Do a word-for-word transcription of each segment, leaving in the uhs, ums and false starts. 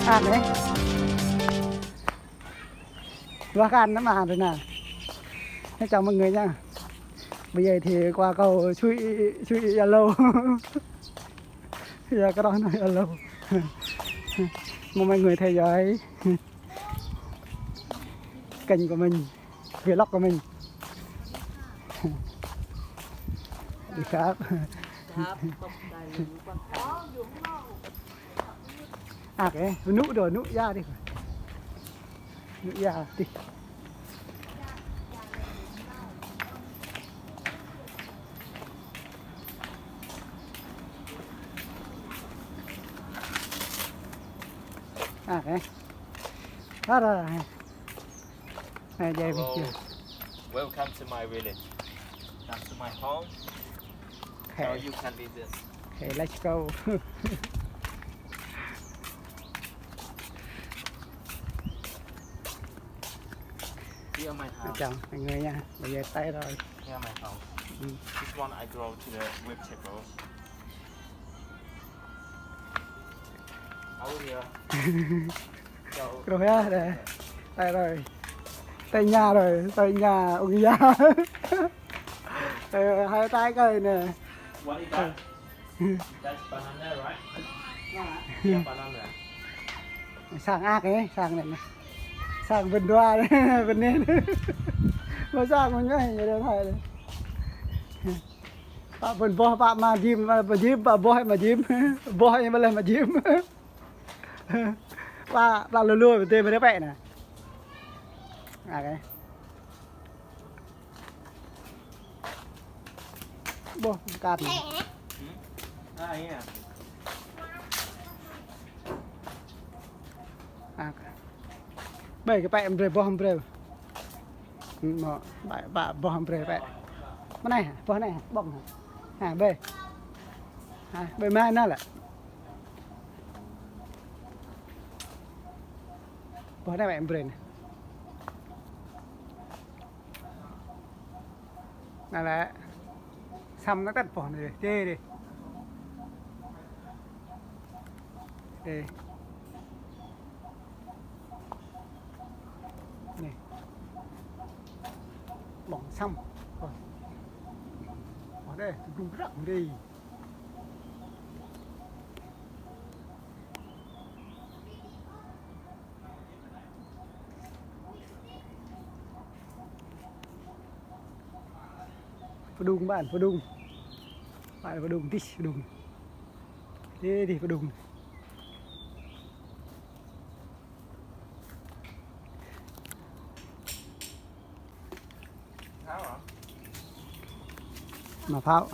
Ăn đấy. Luah kơ ăn lắm mà, thế nào. Thế chào mọi người nha. Bây giờ thì qua cầu Suối, Suối Yalo. Giờ cái đó nói Yalo. Mong mọi người theo dõi kênh của mình, vlog của mình. Đi khắp. Khắp, khắp. Ăk ơ, nŭ đôč, nŭ ia dih. Nŭ ia dih. Ăk ơ. Ara. Hai, jai Hello. Bih. Welcome to my village. That's my home. So Okay. You can visit. Okay, let's go. Here my house. Chào mọi người nha. Bây giờ tới rồi. Here my house. Ừ. This one I grow to the vegetable. Over here. Rồi ha, đây. Đây rồi. Tới nhà rồi, tới nhà ông già. Ờ, hai tay cây nè. What is that? That's banana, right? Yeah, banana. Sang ăk ơ, sang anai. Sang bên đua, bên anai. Mà sang mình nhớ, như đây thôi. Pă ƀôn boh, pă mă jim, mă jim, pă boh mă jim. Boh ñu ƀu leh mă jim. Pă, pă lu lu, tê mă rê pĕ nă. Ăk ơ. Boh, kăt. Hmm? Ah, iya. Ăk. Ƀơi kơ pĕ mă brơi, boh mă brơi. Mă, pă, pă, boh mă brơi pĕ. Mơnai, boh anai, ƀơ̆ng. Ha, ƀơi. Ha, ƀơi mă anai lĕ. Boh anai pĕ mă brơi anai. Anai lĕ. Săm anai tơ̆t boh anai dih. Dih, dih. Dih. Anai. Ƀơ̆ng săm. Ơ. Ơ, dih, tơdrŭng ră dih. Pơđung ƀă, pơđung. Ƀă pơđung, dih pơđung. Dih, dih pơđung. Mă phao.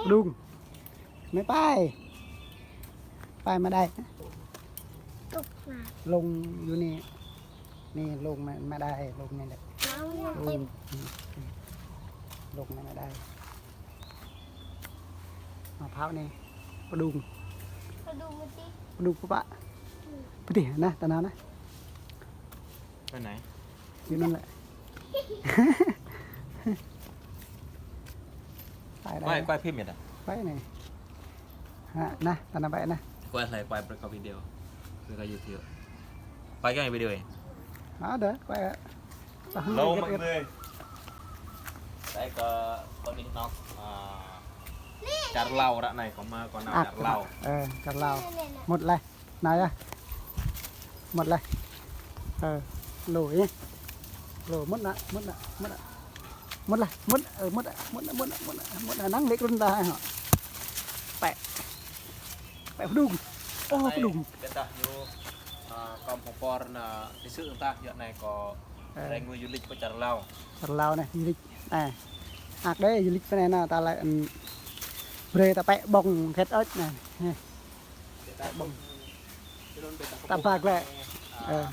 Pơđung. Mơi pai. Pai mă đai. Lông yu ni. Ni lông mă, mă đai, lông ni lĕ. Lông. Lông ni mă đai. Mă phao ni. Pơđung. Pơđung pơpă. Pơdih, anai, tơnah anai. Bên này. Đi anŭn lĕ. Quay, quay phim vậy đó. Quay anai. Ha, anai, tơnah ƀĕ anai. Quay lại, quay, quay video. Quay cái YouTube. Quay cái video này. Ada, quay. Hello mọi người. Đây có, có đi nọc, à, čar Lao ră anai, có mà, có nao čar Lao. Ơ, čar Lao. Một like. Anai yơh. Mŭt laih. Ơ, lu yơh. Lu mŭt nă, mŭt nă, mŭt nă. Mŭt laih, mŭt, ơ, mŭt nă, mŭt nă, mŭt nă, mŭt nă, mŭt nă, năng lĕ krŭn ta hai hŏ. Pĕ. Pĕ pơđung. Ơ, pơđung. Ƀiădah ñu, ơ, kơm hơpor nă, tơsư ta, yua anai kơ rai ngui du lịch pơ čar Lao. Čar Lao anai, du lịch. Anai. Ăk đơi, du lịch pơ anai nă, ta lĕ, ưm, brơi ta pĕ ƀơ̆ng khĕt ơč anai. Heh. Ƀơ̆ng. Ta ba glaĭ. Ơ.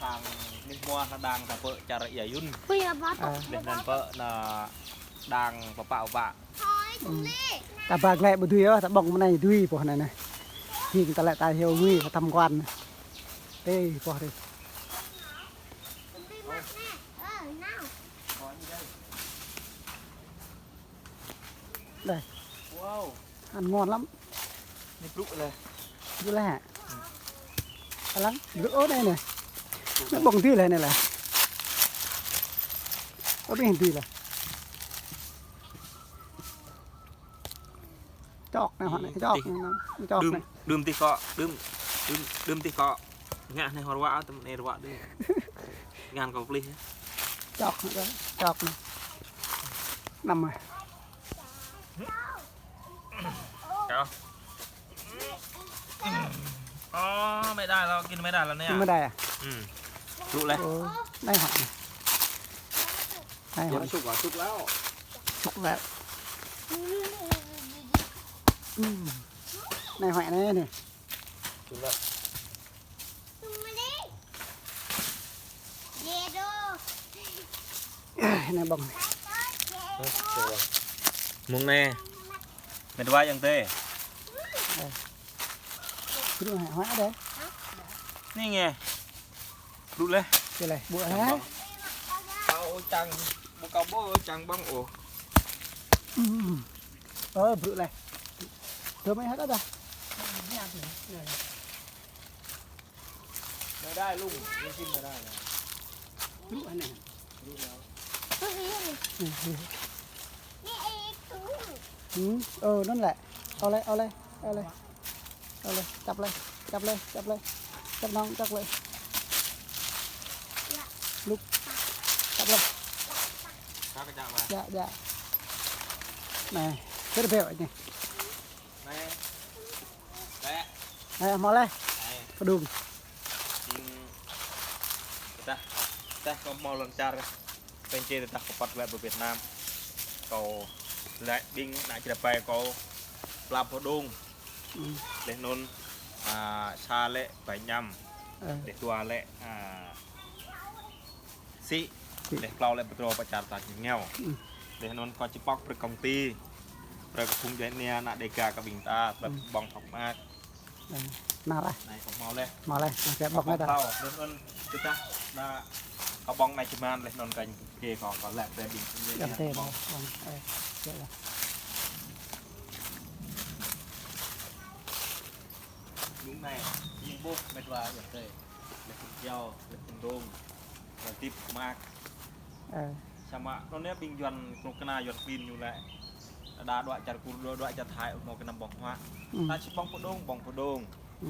Sang mih mua nă đang ta pơ čar Ia Yun. Ui, apa tuh? Ơ. Laih anŭn pơ nă đang pơpă pơpă. Ưm. Ta ba glaĭ ƀu dưi ôh, ta ƀơ̆ng mơnai dưi boh anai nă. Jing ta lĕ ta hyu ngui, ta tham quan. Ê, boh dih. Đây. Wow. Ăn ngon lắm. Anai brŭ laih. Brŭ laih hă? Alang, dŭ-, ơ, anai, anai. Anai ƀơ̆ng dih lah, anai lah. Ơ, ƀơ̆ng dih lah. Čŏk anai, hŏ anai, čŏk anai, čŏk anai. Đưm, đưm tih kŏ, đưm, đưm, đưm tih kŏ. Ngă anai hŏ ruă, tơm anai ruă đưm. Ngăn kâo plih. Čŏk anai, čŏk anai. Năm anai. Ơ, mĕ đa lŏ, kơ mĕ đa lŏ anai. Kơ mĕ đa ah? Ư. Blŭ laih. Ơ, anai hŏ. Anai hŏ. Sŭk ah, sŭk laih. Sŭk laih. Ư. Anai hŏ anai anai. Sŭk laih. Anai ƀơ̆ng. Mơ̆ng anai. Mĕt wa ayŏng adơi. Ơ. Blŭ hĕ hŏ đeh. Anai ngă. Blŭ laih. Kơ laih. Ƀuh hă? Ơ, čang. Ƀu kâo ƀuh, čang ƀơ̆ng ôh. Ơ, blŭ laih. Tơm anai hă đah. Mĕ đa lung, mungkin mĕ đa. Blŭ anai. Blŭ laih. Ơ, anŭn lĕ. Ơ, lĕ. Ơ, lĕ, ơ, lĕ. Ơ, lĕ. Čăp laih, čăp laih, čăp laih. Čăp nong, čăp laih. Blŭ. Čăp laih. Čăp, čăp laih. Čăp, čăp. Anai, kơ rơbêo anai. Anai. Lĕ. Anai, hmâo laih. Anai. Pơdung. Jing, tơdah, tơdah kâo hmâo lŏn čar, pơčeh tơdah kâo păt glaĭ pơ Việt Nam. Kâo laĭ ƀing ană Jrai ƀai kâo pơlap pơdung. Ư. Laih anŭn, a, sa lĕ bai añăm. Ơ. Laih dua lĕ, a, sĭ. Sĭ. Laih klâo lĕ pơtrô pơ čar ta jing ngeo. Ư. Laih anŭn kâo či pŏk brơi kơ công ty. Brơi kơ phung djuai ania ană Dêga kơ ƀing ta, brơi ƀơ̆ng hŏk mơak. Ơ, anai laih. Anai kâo hmâo laih. Hmâo laih, anai kâo ƀơ̆ng laih đah. Laih anŭn tơdah anai kâo ƀơ̆ng anai jơman laih anŭn kơ kơ kâo, kâo laĭ brơi ƀing djuai ania. Ƀơ̆ng, ơ, kơ laih. Anŭn anai, jing ƀuh mĕt wa ayŏng adơi. Laih phung jao, laih phung dong. Laih tip mơak. Ơ. Samơ̆ anŭn anai ƀing Yuan kơnuk kơna Yuan klin ñu lĕ. Đa đuaĭ čar Kur, đuaĭ, đuaĭ čar Thái, anŭn kơnăm ƀơ̆ng huă. Ư. Ta či ƀơ̆ng pơdong, ƀơ̆ng pơdong. Ư.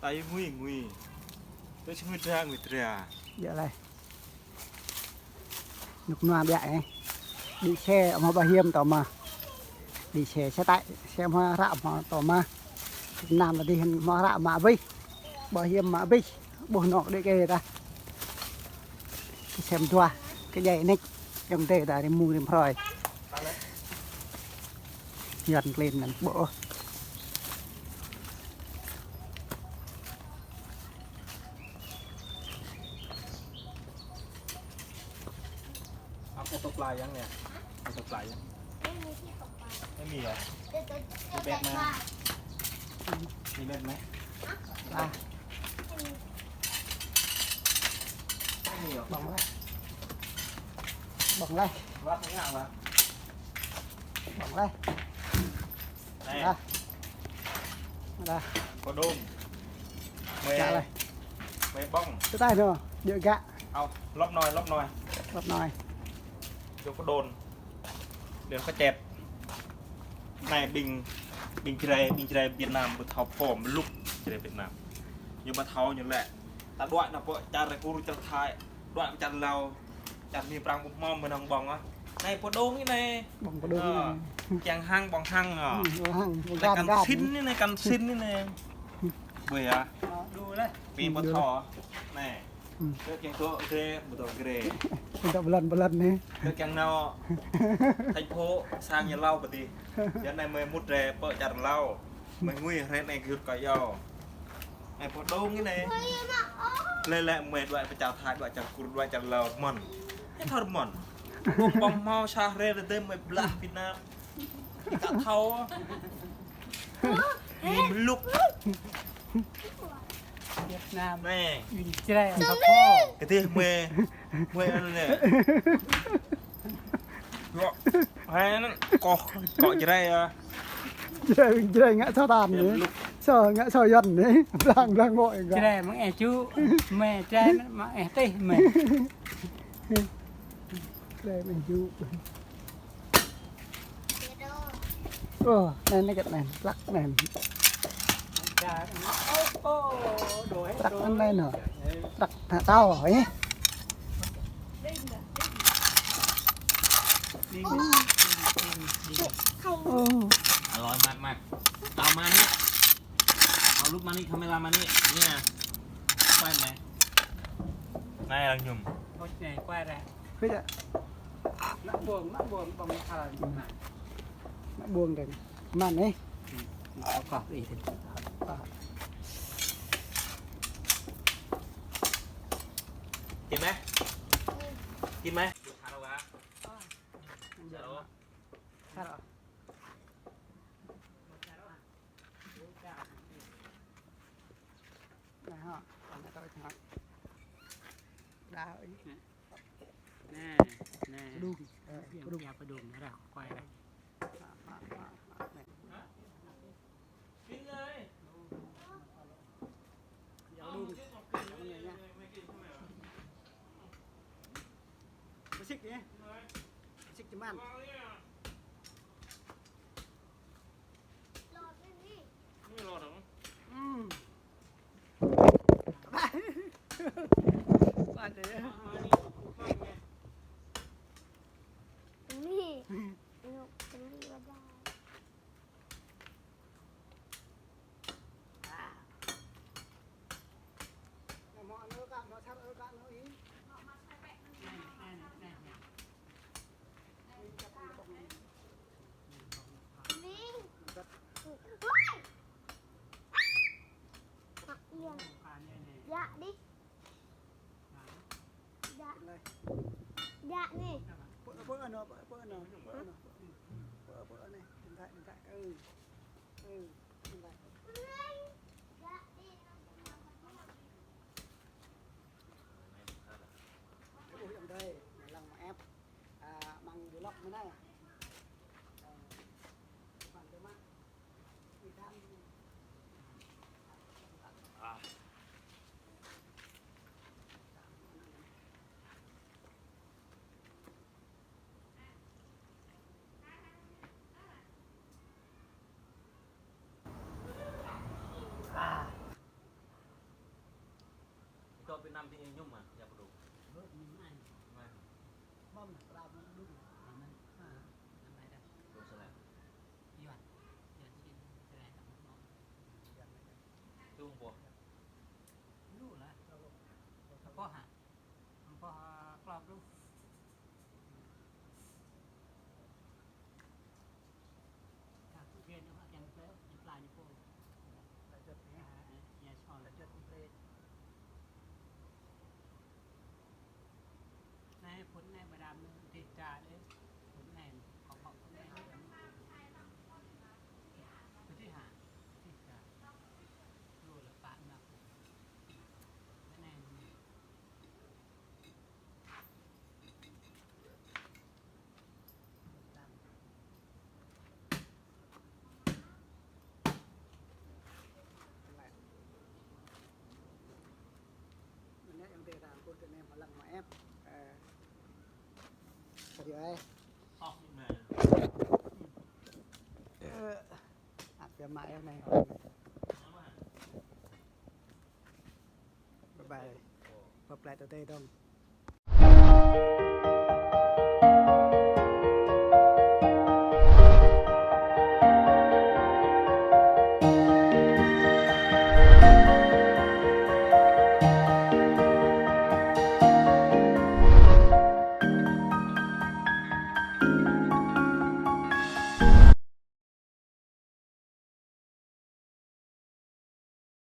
Ta či ngui, ngui. Ta či ngui dra, ngui dra. Djơ̆ laih. Rơnŭk rơnua biă ih. Đi xe hmâo bảo hiểm tŏ mơ̆. Đi xe, xe tải, xe hmâo hră hmâo tŏ mơ̆. Việt Nam ta dih hmâo hră mă abih. Bảo hiểm mă abih. Ƀuh anŏ đĭ kơ ta. Kơ sem dua, kơ djai nik. Ayŏng adơi ta rĭm mông rĭm hrơi. Yuan klin anŭn ƀuh. Ăt ô tô pla yang anai. Ô tô pla yang. Ơ, mĭn hă? Mĭn bet mă. Mĭn bet mă. Hă? Mĭn hă? Ƀơ̆ng laih. Ƀơ̆ng laih. Wăt ngă wăt. Ƀơ̆ng laih. Anai. Đah. Đah. Pơdong. Mơi. Čăp laih. Mơi ƀơ̆ng. Tơ taih anŭn, djơ̆ gă. Ơ, lŏp anai, lŏp anai. Lŏp anai. Djơ̆ pơdong. Đen kơ čet. Anai ƀing, ƀing Jrai, ƀing Jrai Việt Nam ƀu thâo phŏm lŭk Jrai Việt Nam. Ñu ƀu thâo ñu lĕ. Ta đuaĭ nao pơ čar Kur, čar Thái, đuaĭ pơ čar Lao, čar Mi Prang ƀu hmâo mơnơ̆ng ƀơ̆ng ah. Anai pơdong anai. Ƀơ̆ng pơdong. Ơ, anai. Kiăng hăng ƀơ̆ng hăng ah. Ư, ƀơ̆ng hăng. Lĕ gan, kăn gan. Sin anai, kăn sin anai. Ƀuh ah. Ơ, đu lĕ. Pi ƀu thâo. Anai. Ư. Kơ kiăng dŏ grê, ƀu dŏ grê. Ƀu dŏ bơlăn, bơlăn anai. Kơ kiăng nao thành phố sang nhà Lao pơ dih. Yua anai mơi mŭt rai pơ čar Lao. Mơi ngui rai anai gơyut kơ yua. Anai pơdong anai. Lĕ lĕ mơi đuaĭ pơ čar Thái, đuaĭ čar Kur, đuaĭ čar Lao mơ̆n. Anai thâo mơ̆n. Kông ƀơ̆ng hmâo sa hrơi rơdê mơi blah Việt Nam. Ih ka thâo. Mơluk. Việt Nam. Anai. Ui, Jrai, ka thâo. Kơ dih mơi, mơi anŭn anai. Yua. Hai anŭn koh, koh Jrai ah. Jrai, Jrai ngă sa tan anai. Mơluk. Sơ, ngă sơ Yuan anai. Blang, blang, mơ̆, ngă. Čre mă eh ču. Mă čre mă eh tih mă. Čre mă eh ču. Ơ, anai, anai, kĕt anai. Plăk anai. Plăk anai nă. Plăk hă tao, ơ. Ơ. Alo, mă, mă. Tao mă anai. Tao lŭp mă anai, kamera mă anai. Anai. Quay mă anai. Anai lăng ñum. Ôi, anai, quay ra. Ôi, ya. Mă ƀơ̆ng, mă ƀơ̆ng, ƀơ̆ng thal. Mă ƀơ̆ng dơ̆ng. Mă anai. Ơ, kơ đi. Kĭ mă? Kĭ mă? Thal. Thal. Anai hă, anai kơ anai. Đa ơi. Anai, anai. Pơđung, ơ, pơđung. Ya, pơđung, anai ră, quay ră. Hă, hă, hă, hă, anai. Pơđung. Anai, anai, anai. Pơsik anai. Pơsik čơman. Ừm. Ba dê. Ni. Ni. Ni ba dê. Yak đi. Yak. Yak ni. Pơ, pơ anŭn, pơ, pơ anŭn, pơ anŭn, pơ, pơ anai, điện thoại, điện thoại, ừ. Ừ, điện thoại. Ôi, ông đây, lăng mă ĕp. À, măng vlog mơ̆n anai. À, măng tơ mă. Ih dŏ Việt Nam tơ ñu mơ̆n, ya pơđung. Mơ̆n. Mơ̆n. Mơ̆n, prap mơ̆n đung. Mơ̆n. Ha. Mơ̆n. Đung sơlem. Yuan. Yuan Sin. Sơlem. Yuan. Trung Quốc. Lu lah. Apa ha? Apa, ha, klop lu. Anai, phun anai, ƀơđam anai, dih da đê. Phun anai, kŏ kŏ phun anai. Dih ha, dih da. Lu lĕ pă anăp. Anai. Anai yang tê rang pun tơ nem hơlăng mă ĕp. Ơ. Tadi ai. Ơ. Ăt ya mă ĕp anai. Bye bye. Bye bye tơ tê dong.